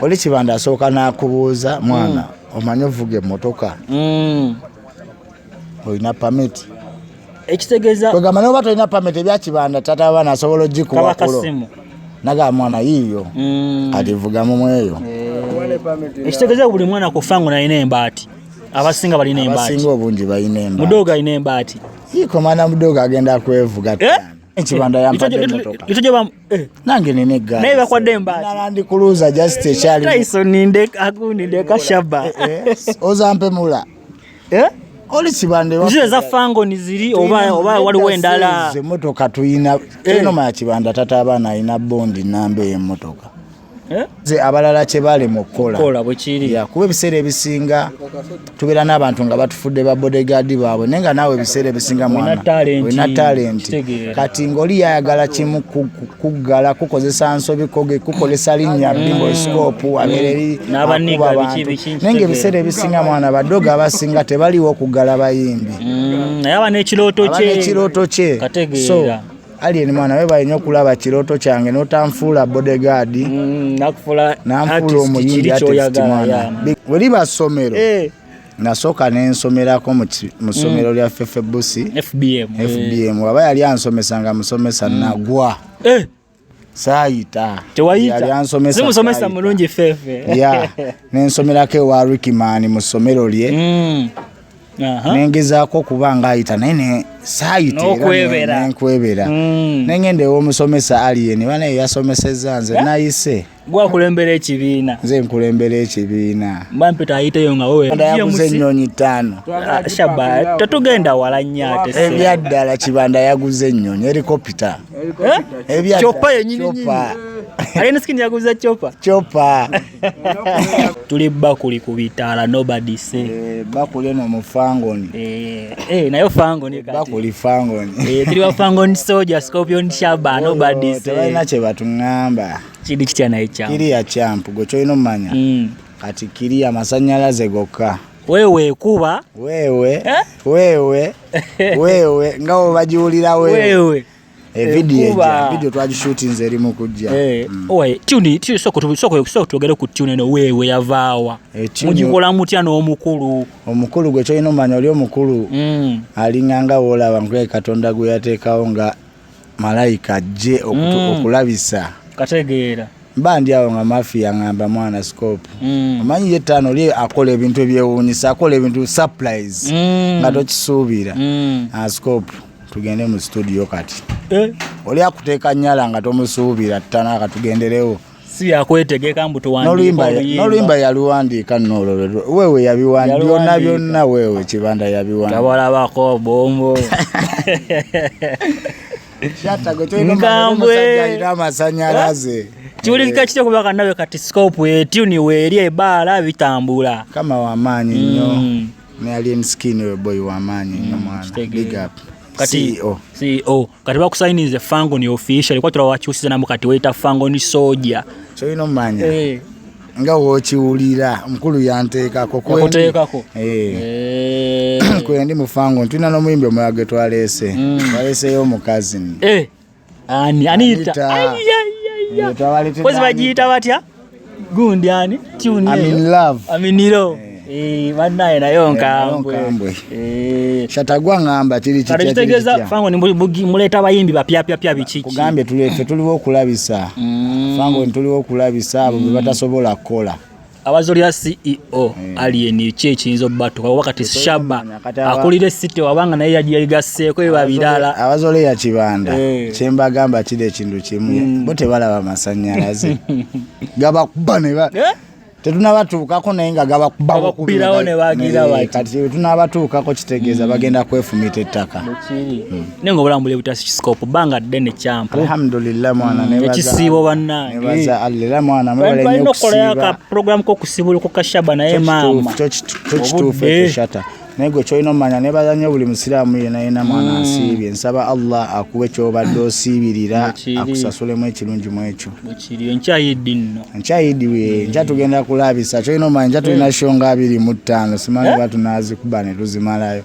Oli Kibanda asooka n'akubuuza, "Mwana, omanyi ovuga emmotoka? Olina permit?" Ekitegeeza Kwegamba noba tolina permit, ebya Kibanda tata abaana asobola kaba ogikuwa kulo. Kasimu. Nagamba, "Mwana, yiiyo, kati vugamu mweyo." Ekitegeeza buli mwana ku Fangon alina embaati, abasinga balina embaati. Abasinga obungi balina embaati. Mudogo alina embaati. Yiko mwana mudogo agenda kwevuga. Eh? Ttaano Ekibanda yampadde emmotoka. Litojo ba Nange nina eggaali. Naye bakwadde embaati. Nalandi Cruiser, just ekyali. Tyson ndeka agundi ndeka Shaba. Eh, ozampemula. Eh? Oli Kibanda. Zile za Fangon ziri oba waliwo endala? Emotoka tuyina, tulina. Omanya Kibanda tata abaana alina bondi namba ey'emmotoka. Eh? Ze abalala kye bali mu kukola. Kola bwe kiri. Ya, kuba ebiseera ebisinga tubeera n'abantu nga batufudde ba bodyguard baabwe, naye nga naawe ebiseera ebisinga mwana talent. Olina talent. Kitegeera. Kati ng'oli yayagala kimu kuggala kukozesa nsobi koge kukozesa linnya bimbo scope abeera eri N'abaniga akuba biki, abantu. biki, Naye nga kitegeera. ebiseera ebisinga mwana badogo abasinga tebaliwo okuggala bayimbi. Naye aba n'ekirooto Aba kye. n'ekirooto kye. Kategeera. So alien mwana we balina okulaba kirooto kyange n'otanfuula bodyguard, Nakufuula nanfuula artist, omuyimbi, kiri artist ky'oyagala, mwana. yeah. Bwe liba ssomero, Eh, nasooka nensomerako mu ssomero lya Fefebusi. FBM. FBM. Waba yali ansomesa nga musomesa, nagwa. Eh, Saayita. Tewayita. Yali ansomesa. Si musomesa Saayita. mulungi Fefe. Ya, nensomerako ewa Rickman mu ssomero lye. Nengezaako okuba nga ayita, naye ne saayita era N'okwebera. nenkwebera. Nengenda ew'omusomesa Alien banaye yasomesezza nze nayise. Gwakulembera ekibiina. Nze nkulembera ekibiina. Mba mpita ayiteyo nga wewe. Kibanda yaguze ennyonyi ttaano. Ah, Shaba, tetugenda wala nnyo ate se. Ebyaddala Kibanda yaguze ennyonyi helicopter. Eh? Ebyaddala, Chopper yennyini nnyini. Chopper. Alien Skin yaguze chopper. Chopper. Tuli bakuli ku bitaala, nobody say. Eh, bakuli eno mu Fangoni. Eh, eh, nayo Fangoni kati. Bakuli Fangoni. Eh, tuli wa Fangon Soldier, Scorpion Shaba, nobody say. Tebalina kye batuŋŋamba. Kiri kitya naye kyamu? Kiriya kyampu gwe kyolina omumanya. Kati kiri amasannyalaze gokka. Wewe kuba Weewe. Eh? Weewe weewe nga we bagiwulira weewe. Wewe. Evidiyo Ekuba. ejja, vidiyo twagishutinze, eri mu kujja. Eh, oye, tune, tune soko twogere ku tune eno wewe yavaawa. Eh, tune- Mugikola mutya n'omukulu? Omukulu gwe kyolina omumanya oli omukulu alinga nga woolaba nkuye Katonda gwe yateekawo nga malayika ajje okulabisa. Kategeera. Mba ndi awo nga Mafiya ŋŋamba, "Mwana Scope, omanyi ye ttaano oli akola ebintu ebyewuunyisa, akola ebintu surprise nga tokisuubira. Ah, Scope, tugende mu studio kati." Eh, Oli akuteeka nyala nga tomusuubira ttano akatugenderewo. Si yakwetegeka mbu tuwandiika oluyimba. N'oluyimba yaluwandiika nno olwo wewe yabiwandiika byonna. Yaluwandiika. Byonna wewe Kibanda yabiwandiika. Tabalabako bombo. Shatta gwe kyolina Nkambwe. omusajja alina amasanyalaze. Kiwulikika kitya kubanga nawe kati Scope etuni weeri ebaala bitambula? Kama wamaanyi nnyo. Ne Alien Skin we boy wamaanyi nnyo mwana. Kitegeera. Big up. Kati CEO. CEO kati bakusayinize Fangon official kwa tulawakyusiza namu kati weyita Fangon Soldier. Kyolina omumanya Eh, nga wokiwulira omukulu yanteekako. Yakuteekako. Eh. Eh. Kwendi mufango tulina n'omuyimbi omulala gwe twaleese, twaleeseyo omukazi nno. Eh, ani Anita? Anita. Ai, ai, ai, ai. Eh, twabaleetedde Kozi Anita. bagiyita batya? Gundi ani? Tune I'm eyo. in love. Aminiro. Eh, bannaye nayo nkambwe. Nkambwe. Eh. Shatagwa ngamba kiri Kati kitya, kiri kitegeeza kitya. Fangon muleeta abayimbi bapyapyapya biki ki? Kugambye ffe tuliwo okulabisa. Fango tuliwo okulabisa abo be batasobola kukola. Abazolya CEO Alien ki ekiyinza obbatuka oba kati Shaba Kati akulira esite wabanga naye yagigasseeko eba birala. Abazoleya Kibanda, Eh. kyembagamba kiri ekintu kimu, bo tebalaba masanyalaze gabakuba ne Eh? tetunabatuukako naye nga gabakuba. Gabakubirawo ne bagira bati. Kati tunabatuukako kitegeeza bagenda kwefumita ettaka. Bwekiri. Naye nga obulamu buli butya, Scope, bbanga ddene kyampu? Alhamdulillah mwana, Ekisiibo bannange. nebaza Allah era mwana mwebale nnyo Balina okukolayo aka okusiiba. program k'okusibulukuka Shaba naye maama. Kyo kituufu Obudde. ekyo Shata, naye gwe kyolina omanya nebaza nnyo buli musiraamu yena yena mwana asiibye. Nsaba Allah akuwe kyobadde osiibirira, Bwekiri. akusasulemu ekirungi mu ekyo. Bwekiri enkyayiddi nno. Nkyayidi nkya tugenda kulabisa. Kyolina omanya nkya tulina show nga 25, simanyi oba tunazikuba ne tuzimalayo.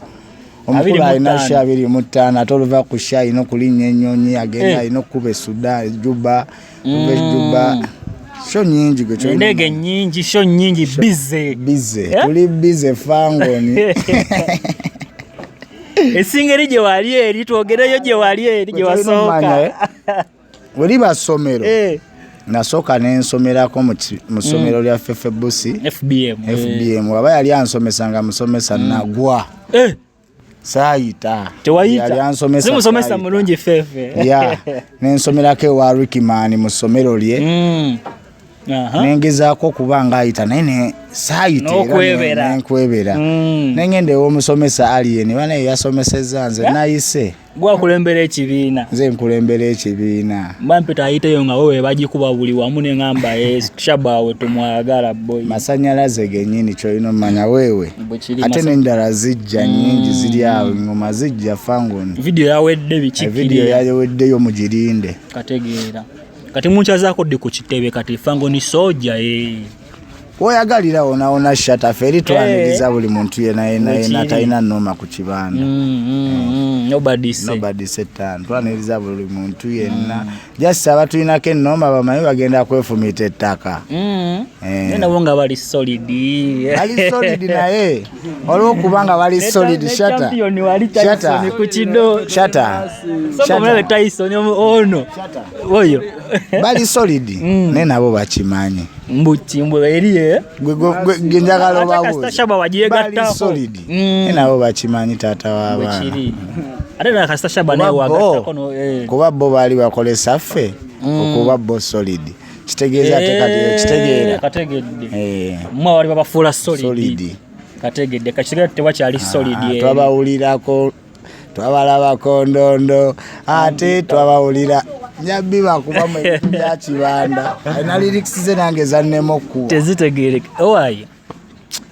Omukulu alina 25. show 25, ate oluva ku show alina okulinnya ennyonyi agenda Eh. alina okukuba e Sudan, Juba, oluva e Juba. Show nyingi gwe kyolina. Endege nyingi, show nyingi, busy. Busy. Eh? Tuli busy Fangoni. Esinga eri gye wali eri, twogereyo gye wali eri gye Gwe tolina omanya, wasooka. eh? Weriba ssomero. Eh, Nasooka ne nsomerako mu ssomero lya Fefe Busi. FBM. FBM. Waba yali ansomesa nga musomesa nagwa. Eh, Saayita. Yali tewayita. ansomesa. Si musomesa saayita. mulungi Fefe. Ya. Ne nsomerako ewa Rickman mu ssomero lye. Aha. Nengezaako okuba ng'ayita naye ne saayita era N'okwebera. nenkwebera. Nengenda ew'omusomesa Alien banaye yasomesezza nze nayise. Gwakulembera ekibiina. Nze nkulembera ekibiina. Mba mpita ayiteyo nga wewe bagikuba buli wamu ne ŋŋamba Shaba we tumwagala boy. Masannyalaze gennyini ky'olina omanya weewe. Bwe kiri Ate n'endala zijja nnyingi ziri awo, engoma zijja Fangoni. Video yawedde biki Evidiyo kiri? yaweddeyo mugirinde. Kategeera. Kati munkyazaako ddi ku kitebe kati Fangoni Soldier Woyagalira wona wona shata ffe eri twaniriza buli muntu yenna yenna yenna Bwe kiri. talina nnooma ku kibanda. Nobody say. Nobody say ttaano. Twaniriza buli muntu yenna. Just abatulinako ennooma bamanyi bagenda kwefumita ettaka. Naye nabo nga bali solid. Bali solid naye olw'okuba nga bali solid Ne shata. champion wali Shata. Tyson ku kido. Shata. Soko mulabe Tyson ono. Oyo. Bali solid naye nabo bakimanyi. Mbuki mbwe eri eh. Gwe njagala Ate kasita obabuuze. Shaba wagiyegattako. Bali solid naye nabo bakimanyi taata w'abaana. Bwekiri. Ate na kasita Shaba naye Kuba bo- wagattako no eh. Kuba bo baali bakolesa ffe okuba bo solid. Kitegeeza ate kati okitegeera. Kategedde. Mmwe wali babafuula solid. Solid. Kategedde. Kakitegedde tewakyali solid. Twabawulirako, twabalabako ndondo, ate twabawulira njabbi bakuba mu ebintu bya kibanda. Alina lyrics ze nange zannema okkuba. Tezitegeereka. Owaaye.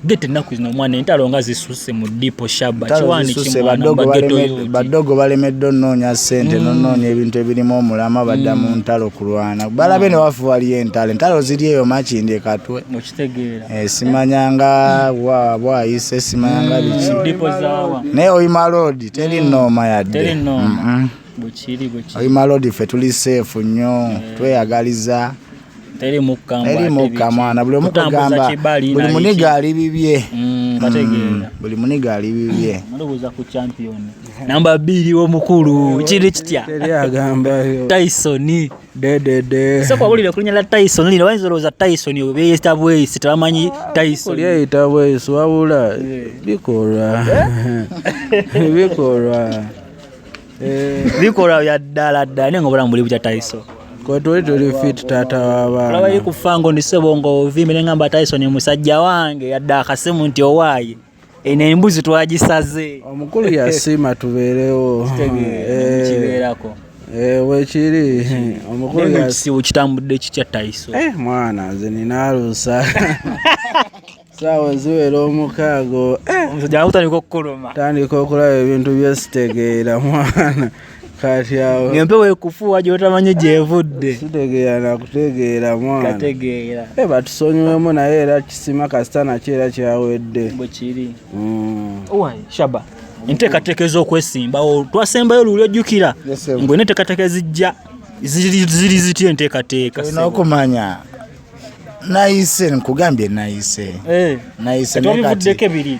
Gete ennaku zino omwana entalo nga zisusse mu dipo Shaba. Entalo Kiwaani zisusse, kimwana mba ghetto youth. Badogo balemedde onnoonya ssente n'onnoonya ebintu ebirimu omulama badda mu ntalo kulwana. Balabe ne waffe waliyo entalo. Entalo ziri eyo Makindye Katwe. Okitegeera. Simanyanga bwayise, simanyanga biki. Dipo zaawa. Naye Oyima Road teri nnooma yadde. Teri nnooma. Bwekiri bwekiri. Oyima Road ffe tuli safe nnyo, tweyagaliza. Teri mukka mbwa Teri ate mukka biki. mwana, buli omu Kutambuza kugamba, kibali buli na muniga biki. ali bibye. Kategeera. Buli muniga ali bibye. Ndowooza ku champion. Namba 2 w'omukulu kiri kitya? Teri agambayo. Tyson. Dedede. Sooka wawulire ku linnya lya Tyson lino, bayinza olowooza Tyson oyo beeyita bweyisi, tebamanyi Tyson. Lyeyita bweyisi wabula bikolwa. Bikolwa. Bikolwa bya ddala ddala naye nga obulamu buli butya Tyson. Kwe tuli tuli fit taata w'abaana. Olaba eri ku Fangoni ssebo ng'ovimbe ne ngamba Tyson musajja wange yadde akasimu nti owaaye. Eno embuzi twagisaze. Omukulu yasiima tubeerewo. Kibeerako. Bwekiri. Omukulu Naye yasiima. ekisibo kitambudde kitya Tyson? Mwana nze nina alusa. Saawa ziwera 6. Omusajja akutandika okukuluma. Tandika okulaba ebintu bye sitegeera mwana. Kati awo. Ng'empewo ekufuuwa gy'otamanyi gy'evudde. Sitegeera nakutegeera mwana. Kategeera. Batusonyiwemu naye era kisima kasita nakyo era kyawedde. Bwe kiri. Owaaye, Shaba. Enteekateeka ez'okwesimbawo twasembayo luli ojjukira. Yes, sir. Ng'olina enteekateeka ezijja ziri zitya enteekateeka? Olina okumanya nayise, nkugambye nayise. Nayise Kati naye kati wabivuddeko ebiri.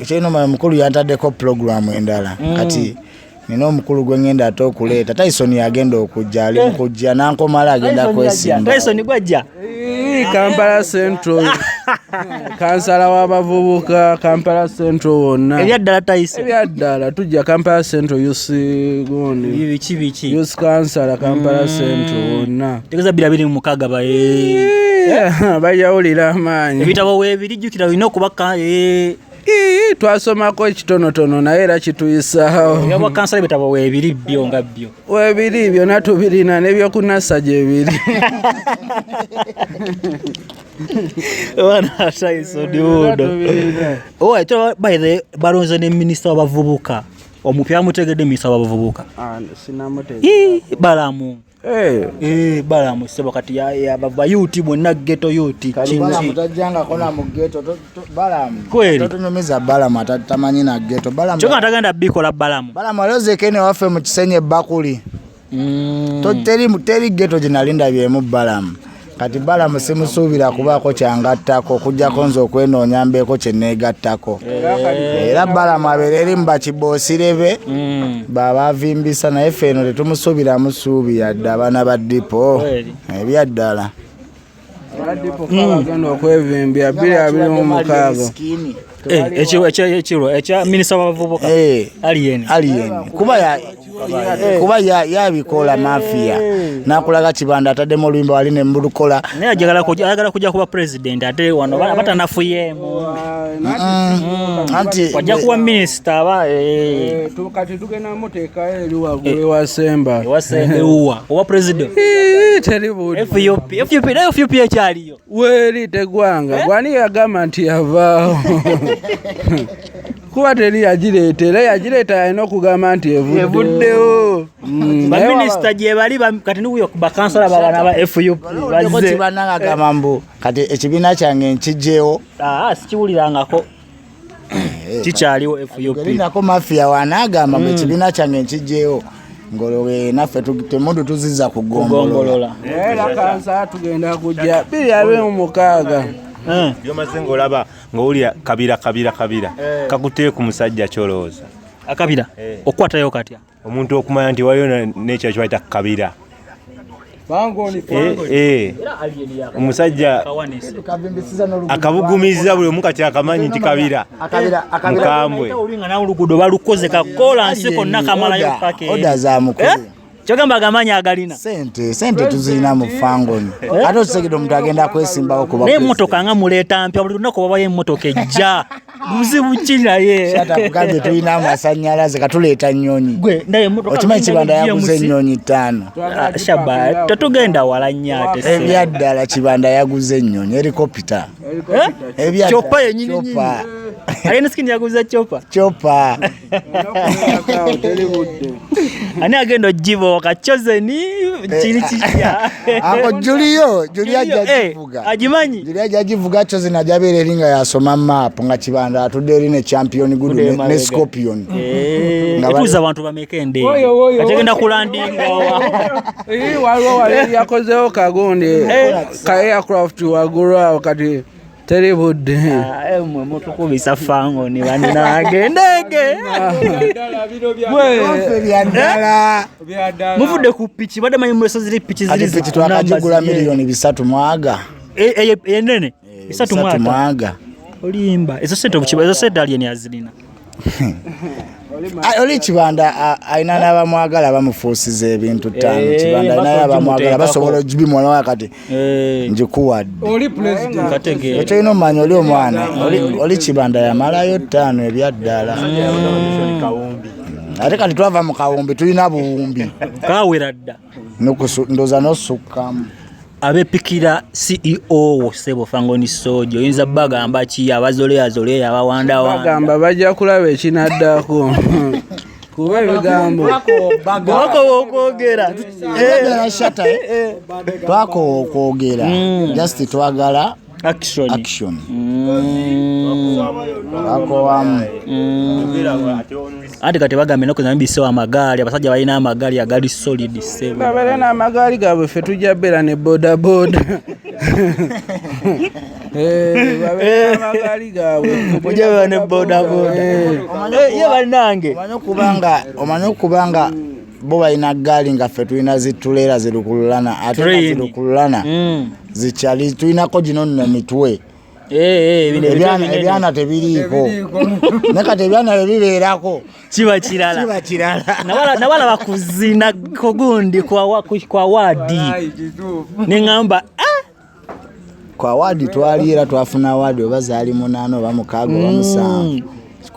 Ekyolina omanya omukulu yantaddeko pulogulaamu endala. Kati nina omukulu gwe ngenda ate okuleeta. Tyson yagenda okujja, ali mu kujja, n'ankomala agenda kwesimba. Tyson gwajja. Kampala Central. Kansala w'abavubuka Kampala Central wonna. Ebyaddala Tyson. Ebyaddala tujja Kampala Central UC gundi. Biki biki. UC Kansala Kampala Central wonna. Tegeeza 2026 baye. Bajawulira amaanyi. Ebitabo weebiri jjukira olina okuba Twasomako ekitonotono naye era kituyisaawo. Ebyobwa kansala ebitabo weebiri byo nga byo. Weebiri byonna tubirina n'ebyokunasa gye biri. Bwana Tyson wuuno. Owa, tulaba, by the way, balonze ne minisita w'abavubuka. Omupya amutegedde minisita w'abavubuka. Sinamutegedde. Balamu. Balamu ssebo kati ba youth bonna ghetto youth. Kati Balamu tajjangako na mu ghetto, Balamu. Kweli. Totunyumiza Balamu tamanyi na ghetto. Balamu. Kyokka tagenda bikola Balamu. Balamu alozeko eno ewaffe mu Kisenyi ebbakuli. Teri ghetto gye nali ndabyemu Balamu. Kati Balamu simusuubira kubaako kyangattako okuggyako nze okwenoonya mbeeko kye neegattako. Era Balamu abeera eri mu bakiboosire be babavimbisa, naye ffe eno tetumusuubiramu ssuubi yadde abaana ba Dipo ebyaddala. Bagenda okwevimbya 2026. Ekiro ekya minisita w'abavubuka Alien. Alien kuba yabikola mafia nakulaga Kibanda ataddemu oluyimba wali ne mulukola. Naye ayagala kujja kuba president, ate wano batanafuyeemu. Anti wajja kuba minisita aba Kati tugenda muteekayo eri waggulu ewasemba. Ewasemba ewuwa owa president. Teri budde. FUP, FUP, naye FUP ekyaliyo. Weeri tegwanga gwani yagamba nti yavaawo, kuba teri yagireeta, era yagireeta yalina okugamba nti evuddewo. Baminisita gye bali, kati niwuyo bakansala babana ba FUP bazze. Kibanda nga agamba mbu kati ekibiina kyange nkijjewo. Ah, sikiwulirangako, kikyaliwo FUP. Erinako mafia wanaagamba mbu ekibiina kyange nkijjewo, ngolwo naffe temundu tuziza ku gombolola. Gombolola. Era kansa tugenda kujja 2026. Byomaze ng'olaba ng'owulira kabira kabira kabira kakutee ku musajja, kyolowooza? Akabira okukwatayo katya? Omuntu okumanya nti waliyo n'ekyo kibayita kabira. Omusajja akabugumiza buli omu kati akamanyi nti kabira mukambwe. Nga nawe oluguudo balukoze kakolansi konna kamalayo paka Oda za mukulu. Kyogamba agamanyi agalina. Sente tuzirina mu fangoni, ate okitegedde omuntu agenda kwesimbawo kuba Naye emmotoka nga muleeta mpya buli lunaku, wabayo emmotoka ejja, buzibu ki naye? Atakugambye tulina amasanyalaze, katuleeta nnyonyi. Gwe naye emmotoka Okimanyi Kibanda yaguze GMC? ennyonyi 5. Ah, Shaba, tetugenda wala nnyo ate se. Ebyaddala Kibanda yaguze ennyonyi helicopter. Eh? Ebyaddala, Chopper yennyini nyini. Chopper. Alien Skin yaguze chopper. Chopper. Teri budde. Ani agenda ogibooka chozeni kiri kitya? Ako Julio, Julio ajja Eh, givuga. Agimanyi. Julio ajja givuga, Chosen ajja abeera eri nga yasoma map, nga Kibanda atudde eri ne Champion Good ne Scorpion. Nga Etuuza abantu bameka endeege? Kati egenda kulandinga wa? Waliwo wali yakozewo kagundi ka aircraft waggulu awo, kati teri budde. Ah, mwe mutukubisa fangoni bannange, ndege. Ffe byaddala. Muvudde ku piki, badde manyi muleso ziri piki Kati ziri piki twakagigula miliyoni 3 mwaga. Enene 3 mwaka. Mwaga. Olimba, ezo sente obukiba, ezo sente Alien azirina. Ah, oli Kibanda alina n'abamwagala bamufuusiza ebintu 5. Eh, Kibanda alinayo basobola abamwagala ogimuteekako. basobola ogibimwala kati ngikuwadde. Nkategeera. Ekyolina omumanya oli omwana oli Kibanda yamalayo 5 ebyaddala. Ate kati twava mu kawumbi, tulina buwumbi. Kawera dda. Ndowooza n'osukkamu. Abepikira CEO wo sebo Fangoni Sojo, oyinza bagamba ki abazoleyazoleya abawandawanda? Bagamba bajja kulaba ekinaddako, kuba ebigambo Wakowa okwogera. Twagala shata, eh? Twakowa okwogera, just twagala Action. Action. Twakowamu. Anti kati bagamba ennaku zino bisewa amagaali, abasajja balina amagaali agali solid sebo. Babeere n'amagaali gaabwe, ffe tujja beera ne bodaboda. Babeere n'amagaali gaabwe. Mujja beera ne bodaboda. Ye bannange. Omanyi okubanga bo balina gaali nga ffe tulina zituleera zirukululana, ate nga Train. zirukululana zikyali tulinako gino nno mitwe. Bino ebitwe binene. Ebyana tebiriiko, naye kati ebyana bwe bibeerako Kiba kirala. Kiba kirala. Nawalaba kuzina kugundi kwa waadi, neŋŋamba "Ah!" Ku award twali era twafuna award oba zaali 8 oba 6 oba 7.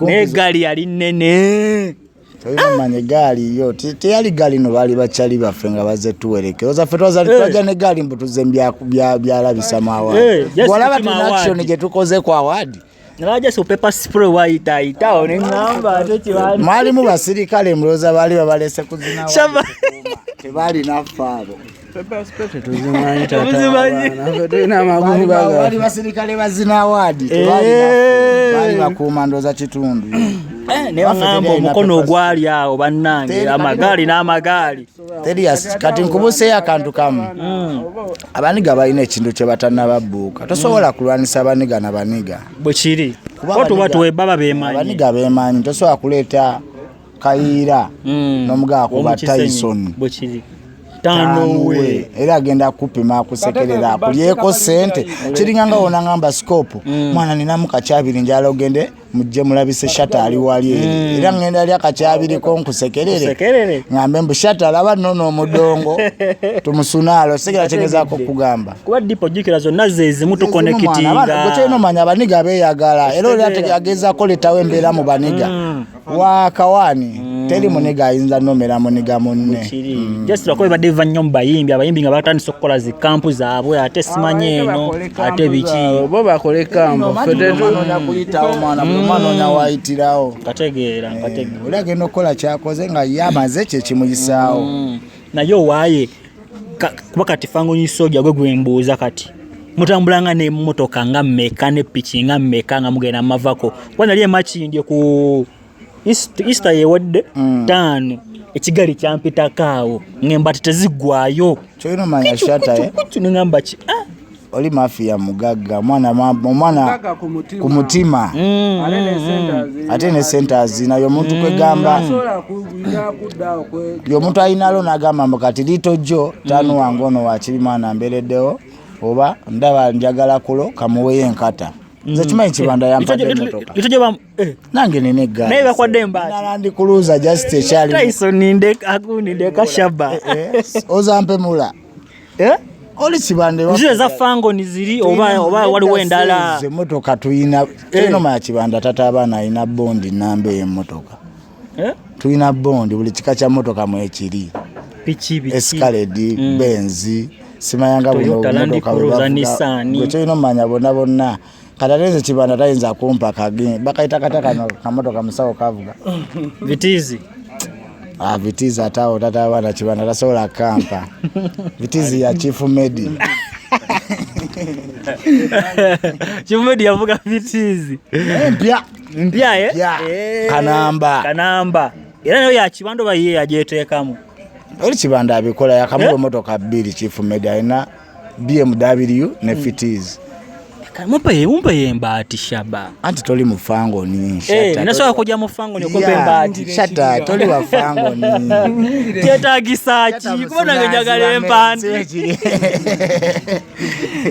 Naye eggaali yali nnene. Tolina omanya egaali yo teyali gaali no, baali bakyali baffe nga bazze tuwerekera oza ffe twazali twajja negaali mbu tuzze byalabisamu award. Just Walaba kukima tulina award. action gye tukoze ku award. Nalaja so pepper spray wayitaayitawo neŋŋamba ate kibandi. Mwalimu basirikale, mulowooza baali babalese kuzina award Shaba. kukuuma. Tebaali naffe abo. Tetuzimanyi. Temuzimanyi. Tata, tulina amagumba Baali gaffe. basirikale bazina award, tebaali naffe, baali bakuuma ndooza kitundu. Naye baŋŋamba omukono ogwali awo bannange, amagaali n'amagaali. Teri kati nkubuseeyo akantu kamu. Abaniga balina ekintu kye batannababbuuka. Tosobola kulwanisa baniga na baniga. Bwe kiri. Kuba Kuba tuba abaniga- tuwebaba beemanyi. Abaniga beemanyi, tosobola kuleeta Kayiira n'omugaa kuba Omukisenyi. Tyson. Bwe kiri. Tano we. Era agenda kupima akusekerera akulyeko sente. Kiringa nga wona ngamba scope, mwana ninamu kakyabiri, njala ogende mujje mulabise Shata ali wali eri, era ngenda lya kakyabiriko nkusekerere. Sekerere. Ngambe mbu Shata alaba nno omudongo tumusunaalo segera kyegezaako okugamba. Kuba dipo jjukira zonna ze zimu tukonekitinga. Gwekyolina omanya abaniga beeyagala, era oli agezaako leetawo embeera mu baniga wakawaani. Teri muniga ayinza nomera muniga munne. Kiri just lwakuba bibadde biva nnyo mu bayimbi, abayimbi nga batandise okukola zi kampu zaabwe, ate simanyi eno ate biki. Bo bakole kampu, ffe Ononya kuyitawo mwana, buli omwana onya wayitirawo. Nkategeera, nkategeera. Oli agenda okukola kyakoze nga ye amaze kyekimuyisaawo. Naye owaaye kuba kati Fangone Soja gwe gwembuuza, kati mutambulanga n'emmotoka nga mmeka ne piki nga mmeka nga mugenda mavako? Kuba nali emakindye ku Easter yewadde 5, ekigali kyampitako awo ng'emba ti teziggwayo. Kyolina omanya Shata, eh? Kucu neŋamba ki, ah, Oli mafiya mugagga mwana, omwana Mugagga ku mutima. Ku mutima. Ate ne sente azirina. Ate ne sente azina yomuntu kwegamba. Tasobola kudda kwe Yomuntu alinalo n'agamba mbu kati liito jjo tano wange ono wakibi mwana mbereddewo, oba ndaba njagala kulo kamuweyo enkata. Nze kimanyi Kibanda yampadde emmotoka. Nange nina eggaali. Naye bakwadde embaati. Nalandi Cruiser just ekyali. Tyson agundi ndeka Shaba. Eh, ozampemula. Eh? Oli Kibanda Nzizo eza Fangoni ziri oba waliwo endala? Emmotoka tuyina, tulina omanya Kibanda tata abaana alina bondi namba ey'emmotoka. Eh? Tulina bondi buli kika kya mmotoka mwekiri. Piki biki? Escalade, Benz, simanyanga buno Toyota, Land obumotoka bwe Cruiser, bavuga. Nissan. Gwe kyolina omanya bonna bonna. Kati ate nze Kibanda tayinza kumpa kage bakayita kata kano kamotoka musawo kavuga. Vitizi. Ah, Vitizi ate awo tata abaana Kibanda tasobola kampa Vitizi ya Chief Medi. Chief Medi yavuga Vitizi. Empya. Mpya, eh? Mpya. Eh, Kanamba. Kanamba. Era nayo ya Kibanda oba ye yagyeteekamu? Oli Kibanda abikola yakamuwa Eh? emotoka bbiri. Chief Medi alina BMW ne Vitizi. Mumpe embaati Shaba. Anti toli mu Fangoni. Eh, nasobola kujja mu Fangoni okumpa embaati. Shata toli wa Fangoni. Kyetaagisa ki? Kuba nange njagala empanti.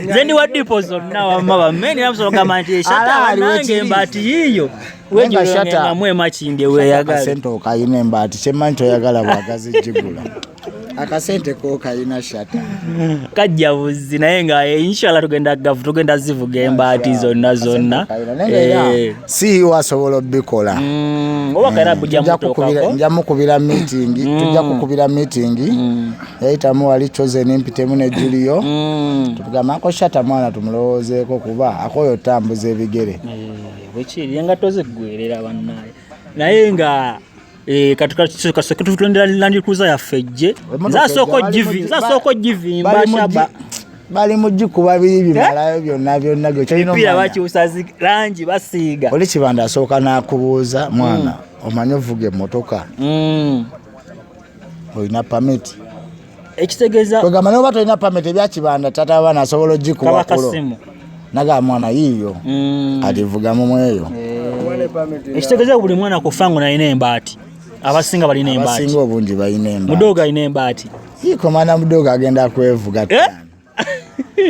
Nze ndi wa dipo zonna wamma bammeni namusobola okugamba nti Ala, Shata aliwo nange kiri. embaati yiiyo. Nenga Shata- Wejulongengamu emakindye weeyagala. Akasente okayina embaati, kyemmanyi toyagala bwagazi gigula akasente kokayina Shata. Kajja buzi naye nga inshallah tugenda gavu tugenda zivuga embaati zonna zonna. Eh. Si asobola obikola. Oba kaera kujja mutokako. Nja mukubira meeting, tujja kukubira meeting yayitamu wali Chosen mpitemu ne Julio. Tugamba ako Shata mwana tumulowoozeeko kuba akoyo otambuza ebigere. Bwekiri engatto ziggwerera bannaye, naye nga kasooke tutondera Land Cruiser yaffe ejje. Emmotoka Nze asooka ejja, asooka ogivimba Shaba. Bali mu gikuba biri bimalayo byonna byonna gwe kyolina Emipiira omanya. bakyusa langi basiiga. Oli Kibanda asooka n'akubuuza, mwana omanyi ovuga emmotoka, olina pamiti? Ekitegeeza Kwegamba noba tolina pamiti ebya Kibanda tata abaana asobola kaba ogikuwa kulo kasimu. naga mwana yiiyo kati vugamu mweyo. Ekitegeeza buli mwana ku Fangoni alina embaati, abasinga balina embaati. Abasinga obungi balina embaati. Mudogo alina embaati. Iko mwana mudogo agenda kwevuga ttaano.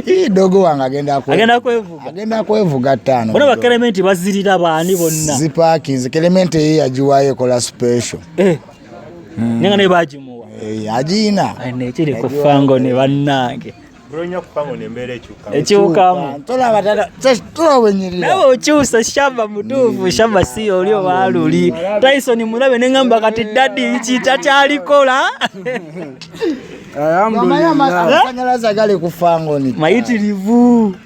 Ii, dogo wange agenda kwevuga. Agenda kwevuga. Agenda kwevuga ttaano. Bonna bakelementi bazirira baani bonna. Zipakinze Kelementi eyo yagiwaayo ekola special. Eh. Naye nga naye bagimuwa. Eh, agiina. Ekiri ku Fangoni bannange. Bulonya kufango nembeera ekyuka. Ekyukamu. Tolaba tata tolaba enyirira. Nawe okyusa Shaba mutuufu, Shaba si oli oba luli. Tyson mulabe ne ngamba kati daddy ki takyalikola. Omanyi amasanyalaze agali ku Fangoni Mayitirivu.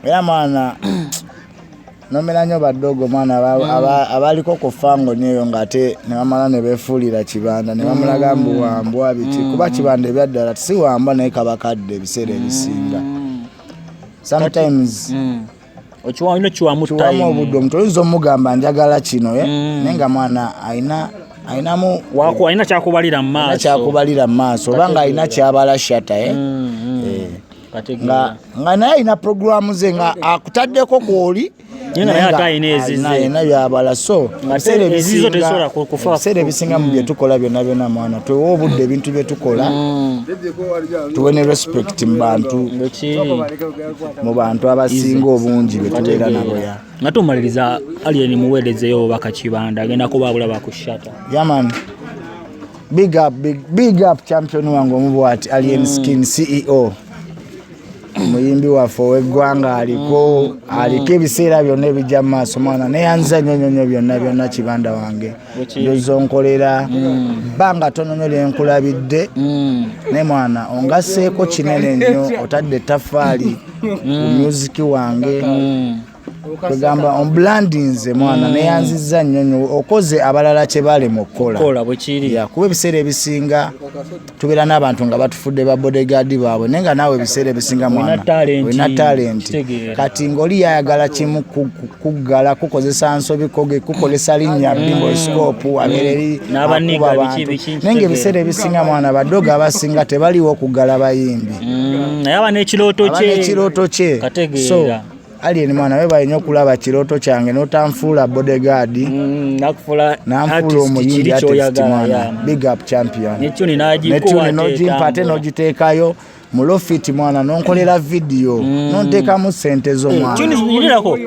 Era mwana nomera nnyo badogo mwana abaliko ku Fangoni eyo ng'ate ne bamala ne beefuulira Kibanda ne bamulaga mbu wambwa biki, kuba Kibanda ebyaddala si wambwa naye kaba kadde ebiseera ebisinga sometimes. Okiwa kiwamu Kiwamu obudde. Omuntu oyinza omugamba njagala kino, eh? Naye nga mwana ayina ayinamu Wako alina kyakubalira mu alina maaso. Kyakubalira mu maaso, oba nga alina kyabala shata, eh? Eh. Nga naye alina programu ze nga akutaddeko kwoli. Naye nga naye ate alina ezize. Alina byabala, so Nga ate ebiseera ezizo tezisobola kufa. Ebiseera ebisinga mu byetukola byonna byonna, mwana, tuwe obudde ebintu byetukola, tuwe ne respect mu bantu, mu bantu abasinga obungi betubeera nabo, ya. Nga tumaliriza, Alien, muweerezeyo obubaka. Kibanda agenda kuba abulaba ku shata. Yeah man, big up, big, big up champion wange omubwati Alien Skin CEO, omuyimbi waffe ow'eggwanga, aliko aliko ebiseera byonna ebijja mu maaso. Mwana, neyanza nnyo nnyo nnyo byonna byonna. Kibanda wange, ndozonkolera bbanga tono nnyo lyenkulabidde, naye mwana ongasseeko kinene nnyo, otadde ettaffaali ku music wange, kwegamba ombrandinze mwana, neyanzizza nnyo nnyo, okoze abalala kye balema okukola. Kola bwekiri. Ya, kuba ebiseera ebisinga tubeera n'abantu nga batufudde ba bodyguard baabwe, naye nga naawe ebiseera ebisinga mwana Olina talent. Olina talent. Kitegeera. Kati ng'oli yayagala kimu kuggala kukozesa nsobi koge kukozesa linnya bimbo scope abeera eri N'abaniga akuba biki abantu. biki, Naye nga kitegeera. ebiseera ebisinga mwana, badogo abasinga tebaliwo okuggala bayimbi. Naye aba n'ekirooto Aba kye. n'ekirooto kye. Kategeera. So Alien mwana, webaye nnyo okulaba kirooto kyange n'otanfuula bodyguard, Nakufuula nanfuula artist, omuyimbi, kiri artist kyoyagala, mwana. ya. Big up champion. Ne tune n'agikuwa Ne tune ate n'ogimpa ate etambula. n'ogiteekayo mu lofit mwana, nonkolera vidiyo, nonteekamu sente zo mwana. Tune yinirako.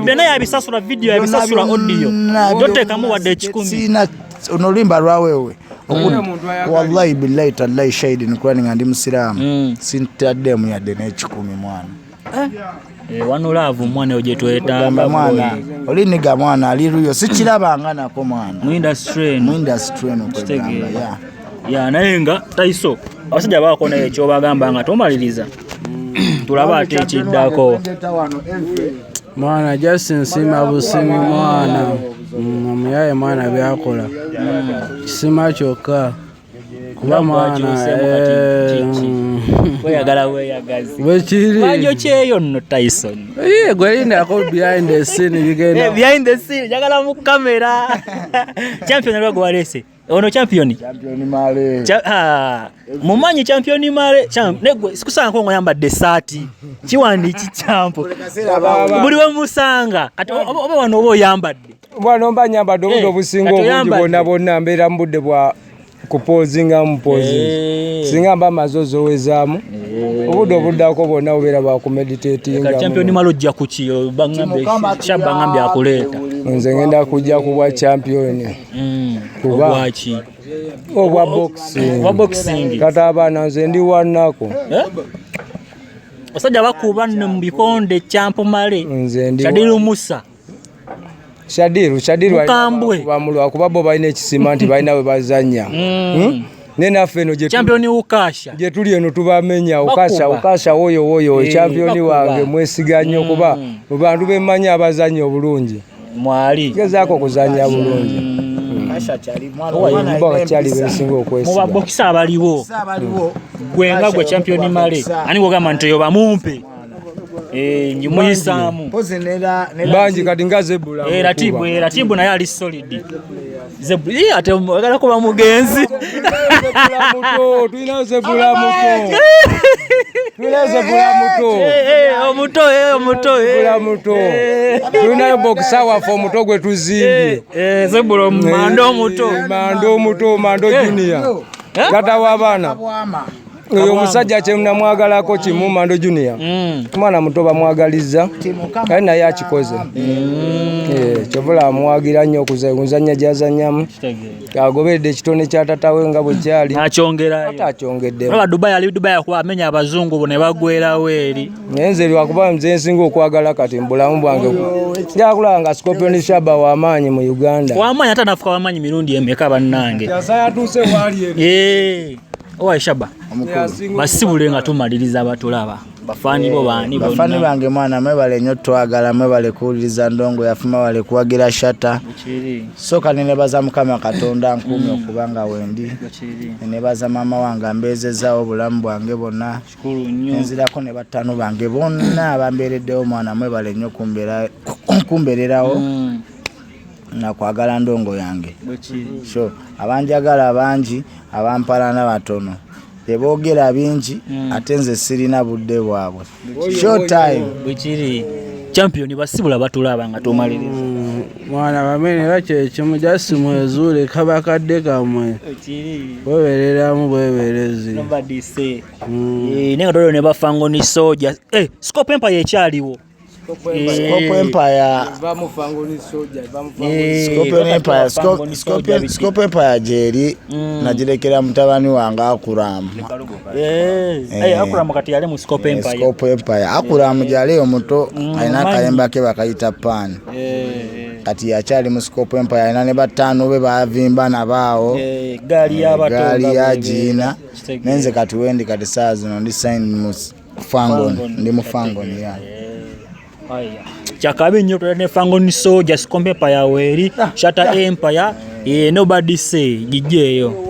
Byonna yabisasula, video yabisasula, audio. Byonna, Toteekamu wadde 100. Sina ono oluyimba lwawewe, wallahi billahi tallahi shahidi nkulani nga ndi musiraamu, sintaddemu yadde n'ekikumi mwana. Eh, wano love mwana eyo gye twetaaga. Gamba mwana, oliniga mwana ali luyo sikirabanga nako mwana Mu industry eno. Mu industry eno kwegamba. Kitegeera. Ya. Ya, naye nga Taiso, abasajja baako naye ekyobagamba nga tomaliriza, tulabe ate ekiddako. Mwana, just nsiima busimi mwana. Omuyaye mwana byakola kisima kyokka kuba mwana Bwakyuseemu kati kiki? Weyagala weyagazi. Bwekiri. Banjo kyeyo nno, Tyson. Iye, gwe lindako behind the scene bigenda. Eh, behind the scene njagala mu kamera. Champion aliwa gwe waleese ono champion? Champion Male. Mumanyi champion Male negwe sikusanga ngo yambadde esaati kiwandi kikyampo buli we musanga kati oba wano oba oyambadde. Bwana mba nyambadde obudde obusinga Kati obungi oyambadde. bwonna bwonna mbeera mu budde bwa kupozinga mu pozingi, singa mba maze ozowezaamu obudde obuddako bwonna bubeera bwa kumeditatinga. Kati champion Male ojja kuki? Baŋŋambye Shabba ŋŋambye akuleeta. Nze ngenda kujja ku bwa champion. Kuba- Obwaki? Obwa boxing. Obwa boxing. Kati abaana nze ndi wannako. Eh? Basajja bakuba nno mu bikonde, champ Male. Nze ndi Shadiru Musa. Shadiru, Shadiru. Mukambwe. Lwakuba bo balina ekisima nti balina we bazannya. Ne naffe eno gye Champion Ukasha. Gye tuli eno tubamenya. Ukasha. Bakuba. Ukasha woyo woyo. Champion Bakuba. wange mwesiga nnyo kuba mu bantu bemmanyi abazannya obulungi Mwali. Gezaako okuzannya bulungi. Kasha kyali mwana, omwana Bo alina bakyali empisa. bensinga Mu okwesiga. babokisa abaliwo, Abaliwo. gwe nga gwe champion Male, ani gwogamba nti oyo bamumpe? Eh, njimuyisaamu. Mpozi nera Bangi kati nga Zebula. Eh, Ratibu, Ratibu naye ali solid. Zebu, ate oyagala kuba mugenzi. Zebula muto, tulina Zebula muto, tulina Zebula muto. Eh, omuto, omuto. Zebula muto, tulinayo bokisa waffe omuto gwe tuzimbye. Zebula omumanda omuto. Mando omuto, Mando Junior, tata w'abaana. Bwama. Oyo omusajja kyenamwagalako kimu, Mando Junior mwana muto bamwagaliza kale naye akikoze. Kyovula amwagira nnyo okuzannya gyazannyamu, agoberedde ekitone kya tatawe nga bwe kyali. Nakyongerayo. Ate akyongeddemu. Olaba Dubai, ali Dubai akuba amenya abazungu bo ne bagwerawo eri. Naye nze lwakuba nze nsinga okwagala kati mu bulamu bwange njakulaba nga Scorpion Shaba w'amaanyi mu Uganda. Wamaanyi ate anafuka wamaanyi mirundi emeka bannange. Yatuuse waali eno. Owa Shaba, basibule nga tumaliriza abatulaba. Bafaani bo baani Bafaani bonna? bange, mwana, mwebale nnyo twagala, mwebale kuwuliriza ndongo yaffe, mwebale kuwagira Shatta. Bwekiri. Sooka nenebaza Mukama Katonda nkuumi okubanga wendi. Bwekiri. Nenebaza maama wange ambeezezaawo obulamu bwange bwonna. Kikulu nnyo. Nenzirako ne battaano bange bonna abambeereddewo. Mwana, mwebale nnyo kumbeererawo nakwagala ndongo yange. Bwekiri. So abanjagala bangi, abampalana batono, teboogera bingi, ate nze sirina budde bwabwe, short time. Bwekiri. Champion, basibula batulaba nga tumaliriza. Mwana, bamene bakyekimu, jasi mwezuule kaba kadde kammwe. Bwekiri. Bwebereramu bweberezi. Nobody say. Eh, naye nga tolio ne bafangoni soja. Eh, Scope Empire ekyaliwo? Scope Empire. Scorpion Empire, Scorpion Empire gyeri, nagirekera mutabani wange Akuramu. Akuramu kati yali mu Scope Empire. Scope Empire, Akuramu gyali omuto, alina akayimba ke bakayita Pan. Kati yakyali mu Scope Empire, alina ne bataano be bavimba nabaawo. Gaali y'abato. Gaali nga ya bwe giina. Kitegeeza. Nenze kati wendi, kati saa zino ndi sign mu Fangon, ndi mu Fangon ya. Aya. Kyakabi nnyo, tulina ne Fangoni Soja, Scope Empire weeri, Shatta Empire, eh, Nobody Say gijjeeyo.